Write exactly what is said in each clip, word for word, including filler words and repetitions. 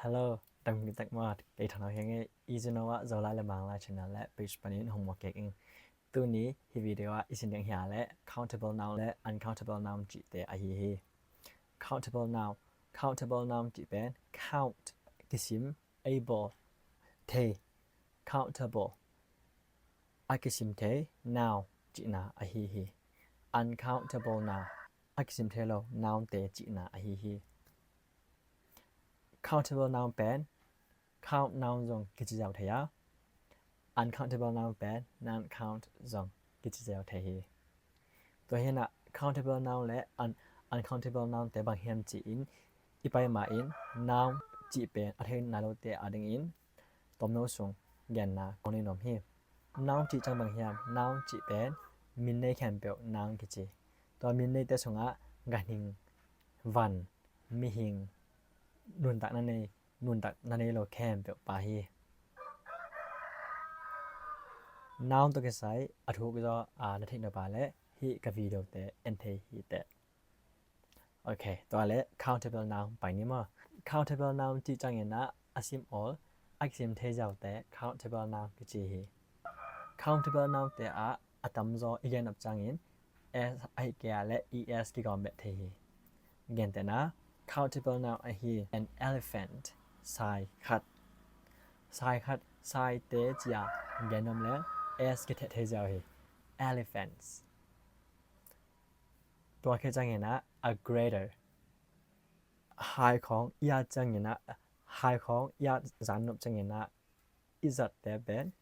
Hello, dam kik tak maw. Kei Thang Nau hi ing ei. I Zino ah Zolai le Manglai channel le page panin hong muak kik ing. Tuni hih video ah i sin ding hi a le countable noun le uncountable noun cihte ahi hi. Countable noun, countable noun cih pen count, kisim, able, thei, countable, a kisim thei noun cihna ahi hi. Uncountable noun, a kisim thei lo nounte cihna ahi hi. Countable noun pen count noun zong kici ziau thei a, uncountable noun pen non-count zong kici ziau thei hi. Tua hi a, countable noun le un- uncountable nounte bang hiam ci-in i pai ma-in noun cih pen a thei nai lote adingin tomno sung genna kong nei nuam hi. Noun cih ciang bang hiam, noun cih pen min nei khempeuh noun kici. Tua min neite sungah ganhing, van, mihing, nuntakna nei, nuntakna nei lo khempeuh pha hi. Noun tawh kisai a thuk zaw a na theih nop a le hih ka videote en thei hi teh. Ok, tua le countable noun pai ni maw. Countable noun cih ciangin ah a sim awl, a kisim thei ziaute countable noun kici hi. Countable nounte ah a tamzaw i gen nop ciangin S ahih kei a le E S kigawm beh thei hi. Gentehna, countable noun ahi an elephant, sai khat. Sai khat, saite ci-a gen nuam leng S kitheh thei ziau hi. Elephants. Tua khit ciangin ah a grater. Hai khawng i at ciangin ah, hai khawng i at zan nop ciangin ah i zatte pen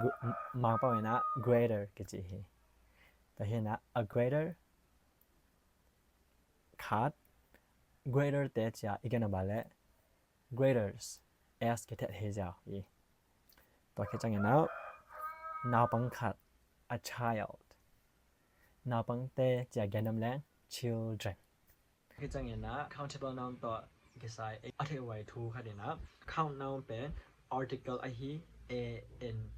gu- m- Mangpau in ah grater kici hi. Tua hi a, a grater khat, grater te ci-a i gen nop a le graters, S kitheh thei ziau hi. Tua khit ciangin ah naupang khat, a child. Naupangte ci-a gen nop leng children. Hi ciangin ah countable noun tawh kisai a theih huai thu khat in ah count noun pen article ahi, a, an,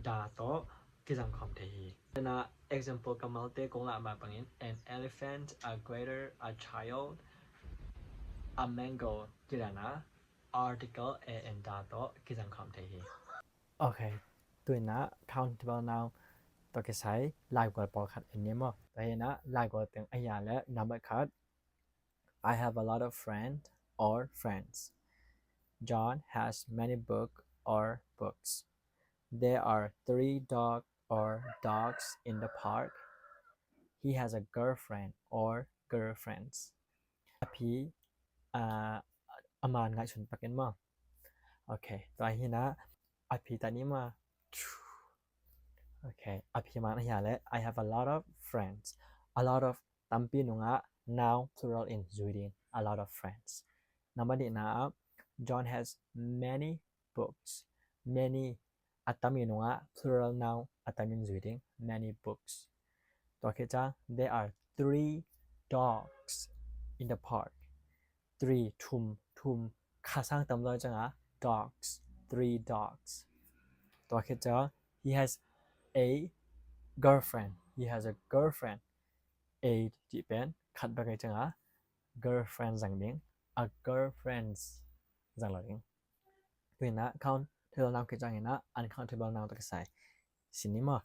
da tawh kizang khawm thei hi. Tua in ah example kammalte kong lah mah bangin an elephant, a grater, a child, a mango ci dan ah article a, an, da tawh kizang khawm thei hi. Ok, tu in ah countable noun tawh kisai laigual pawlkhat en ni maw. Tua hi a, laigual teng ahi a le number khat. I have a lot of friends or friends. John has many book or books. There are three dog or dogs in the park. He has a girlfriend or girlfriends. A phi, ah, a man ngaihsun pak in maw. Ok, tua hi a, a phi ta ni maw. Ok, a phi man ahi a le I have a lot of friends. A lot of tampi nungah noun plural in zui ding, a lot of friends. Number nihna ah John has many books. Many a tam i nungah plural noun a tam in zui ding, many books. Tua khit ciang there are three dogs in the park. Three, thum, thum, kha sang tamzaw ciangah dogs, three dogs. Tua khit ciang he has a girlfriend. He has a girlfriend. A cih pen khat bek ahi ciangah girlfriend zang ding, a girlfriends zang lo ding. Tu in ah countable noun khit ciangin ah uncountable noun tawh kisai sin ni maw.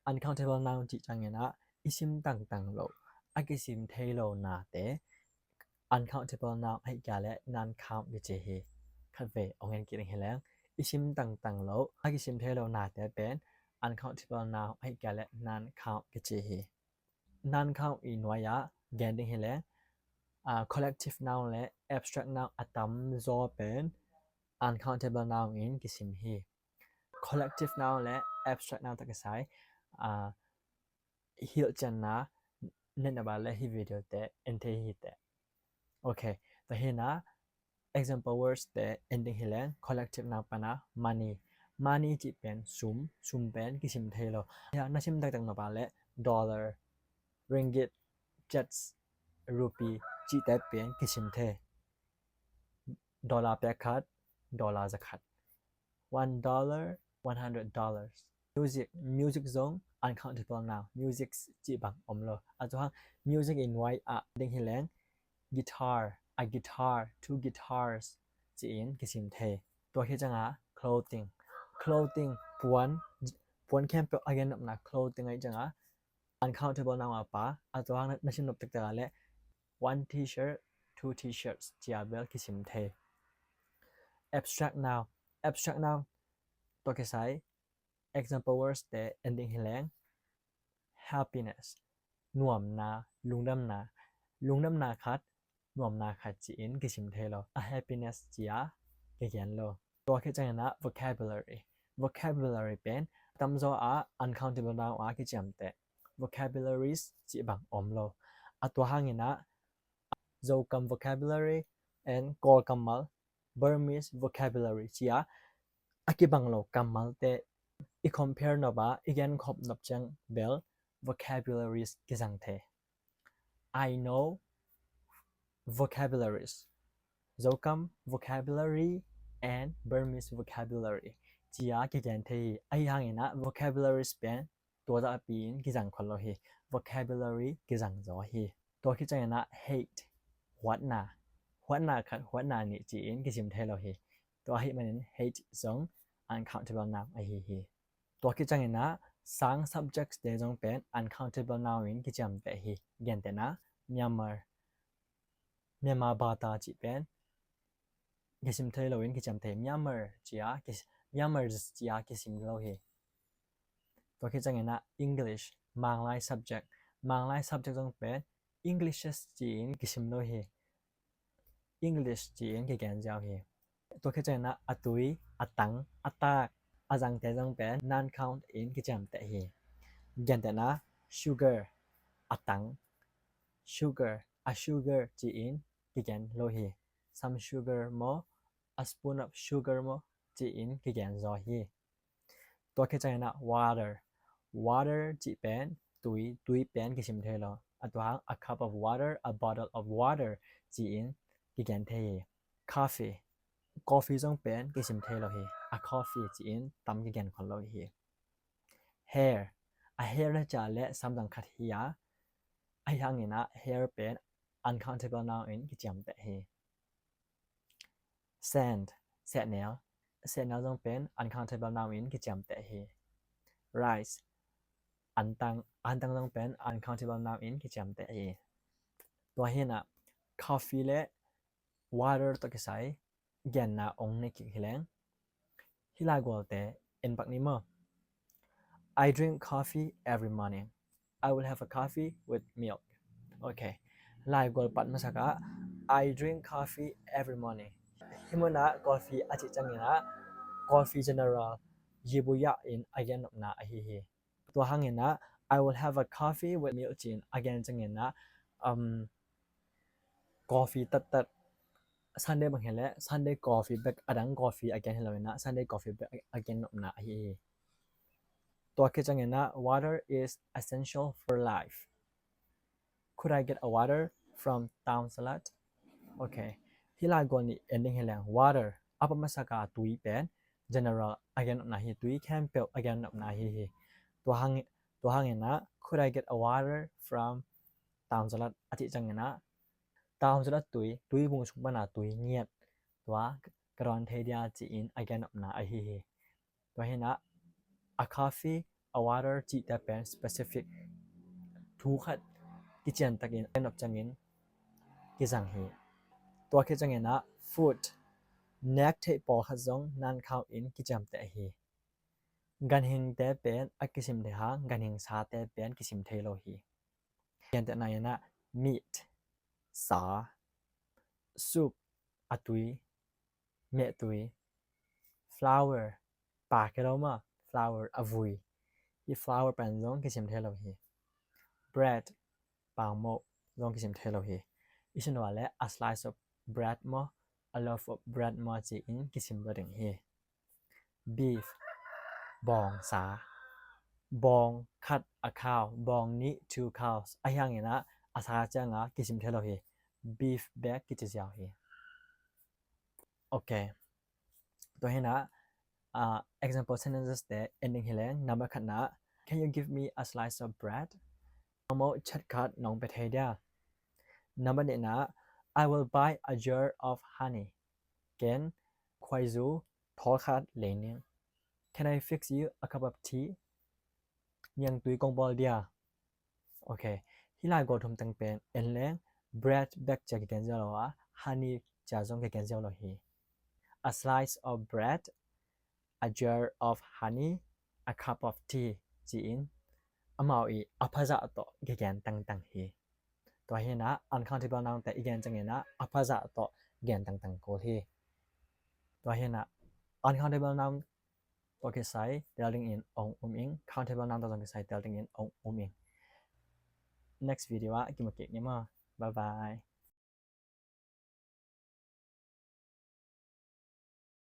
Uncountable noun cih ciangin ah i sim tangtang lo, a kisim thei lo nate uncountable noun ahih kei a le non-count kici hi. Khatvei ong en kik ding hi leng, i sim tangtang lo, a kisim thei lo nate pen uncountable noun ahih kei a le non-count kici hi. Non-count i nuai ah gen ding hi leng, ah, collective noun le abstract noun a tamzaw pen uncountable noun in kisim hi. Collective noun le abstract noun tawh kisai, ah, hilhcianna na neih nop a le hih video te en thei hi teh. Ok, tua hi a, example words te en ding hi leng, collective noun pan ah money. Money cih pen sum, sum pen kisim thei lo. Ya, na sim taktak nop a le dollar, ringgit, kyats, rupee cihte pen kisim thei. Dollar pek khat, dollar za khat. One dollar, one hundred dollars. Music, music zong uncountable noun. Music cih bang om lo. A tua hang music i nuai ah ding hi leng, guitar, a guitar, two guitars, ci-in kisim thei. Tua khit ciangah clothing, clothing puan, puan khempeuh a gen nopna clothing ahih ciangah uncountable noun a pa, a tua hang na sim nop tektek ah leh one t-shirt, two t-shirts ci-a bel kisim thei. Abstract noun, abstract noun tawh kisai example words te en ding hi leng happiness, nuamna, lungdamna, lungdamna khat, nuamna khat ci-in kisim thei lo. A happiness ci-a kigen lo. Tua khit ciangin ah vocabulary, vocabulary pen tamzaw ah uncountable noun a kiciamteh vocabularies cih bang om lo. A tua hangin ah Zokam vocabulary and Kawl kammal, Burmese vocabulary ci-a a kibang lo kammalte i compare nop a i genkhop nop ciang bel vocabularies kizang thei. I know vocabularies, Zokam vocabulary and Burmese vocabulary ci-a kigen thei hi. Ahi hangin ah vocabularies pen tua zahpi-in kizang khol lo hi. Vocabulary kizang zaw hi. Tua khit ciangin ah hate, huatna, huatna khat, huatna nih ci-in kisim thei lo hi. Tua ahih manin hate zong uncountable noun ahi hi. Tua khit ciangin ah sang subjects te zong pen uncountable noun in kiciamteh hi. Gentehna Myanmar, Myanmar bata cih pen kisim thei lo in kiciamteh hi. Myanmar ci-a kis-, Myanmar ci-a kisim lo hi. Tua khit ciangin ah English, Manglai subject, Manglai subject zong pen Englishes ci-in kisim lo hi. English ci-in kigen ziau hi. Tua khit ciangin ah a tui, a tang, a tak, a zangte zong pen noun count in kiciamteh hi. Gentehna sugar, a tang, sugar, a sugar ci-in kigen lo hi. Some sugar maw, a spoon of sugar maw ci-in kigen zaw hi. Tua khit ciangin ah water, water cih pen tui, tui pen kisim thei lo. A tua hang a cup of water, a bottle of water ci-in kigen thei hi. Coffee, coffee zong pen kisim thei lo hi. A coffee ci-in tam kigen khol lo hi. Hair, a hair na ci-a leh samzang khat hi a, ahi hangin ah hair pen uncountable noun in kiciamteh hi. Sand, sehnel, sehnel zong pen uncountable noun in kiciamteh hi. Rice, antang, antang zong pen uncountable noun in kiciamteh hi. Tua hi-in ah coffee le water tawh kisai genna ong nei kik hi leng. Hih laigualte en pak ni maw. I drink coffee every morning. I will have a coffee with milk. Okay. Laigual pat masak ah I drink coffee every morning. Hih mun ah coffee a cih ciangin ah coffee general yibuya in a gen nopna ahi hi. Tua hangin ah I will have a coffee with milk ci-in a gen ciangin ah, um, coffee taktak, Sunday bang hi leh Sunday coffee bek, a dang coffee a gen hi lo in ah Sunday coffee bek a gen nopna ahi hi. Tua khit ciangin ah water is essential for life. Could I get a water from Taungtsalat? Okay. Hih laigual nih en ding hi leng water, a pat masak ah tui pen general a gen nopna hi, tui khempeuh a gen nopna ahi hi. Tua hang, tua hangin ah could I get a water from Taungtsalat a cih ciangin ah Taungtsalat tui, tuibung sung pan a tui ngiat tua ka dawn thei dia ci-in a gen nopna ahi hi. Tua hi-in ah a coffee, a water cihte pen specific thu khat kician takin a gen nop ciangin kizang hi. Tua khit ciangin ah food, nek theih pawlkhat zong noun count in kiciamteh hi. Ganhingte pen a kisim thei hang ganhing sate pen kisim thei lo hi. Gentehna in ah meat, sa, soup, a tui, mehtui, flour, pa kei lo maw, flour, a vui. Hih flour pen zong kisim thei lo hi. Bread, pangmoh zong kisim thei lo hi. I sin ua leh a slice of bread maw, a loaf of bread maw ci-in kisim lo ding hi. Beef, bawng sa, bawng khat, a cow, bawng nih, two cows. Ahi hangin ah a sa ciang a kisim thei lo hi. Beef bek kici ziau hi. Okay. Tua hi-in ah, ah, example sentences te en ding hi leng. Number khatna, can you give me a slice of bread? Pangmoh chet khat nong pia thei dia? Number nihna, I will buy a jar of honey. Ken khuaizu thawl khat lei ning. Can I fix you a cup of tea? Niangtui kong bawl dia? Ok. Hih lai gual thum teng pen en leng bread bek cia kigen ziau lo a, honey cia zong kigen ziau lo hi. A slice of bread, a jar of honey, a cup of tea ci-in amau i a phazah tawh kigen tangtang hi. Tua hi a uncountable noun te i gen ciangin a phazah tawh gen tangtang kul hi. Tua hi a uncountable noun tawh kisai tel dingin ong um ing, countable noun tawh zong kisai tel dingin ong um ing. Next video ah kimu kik ni maw. Bye bye.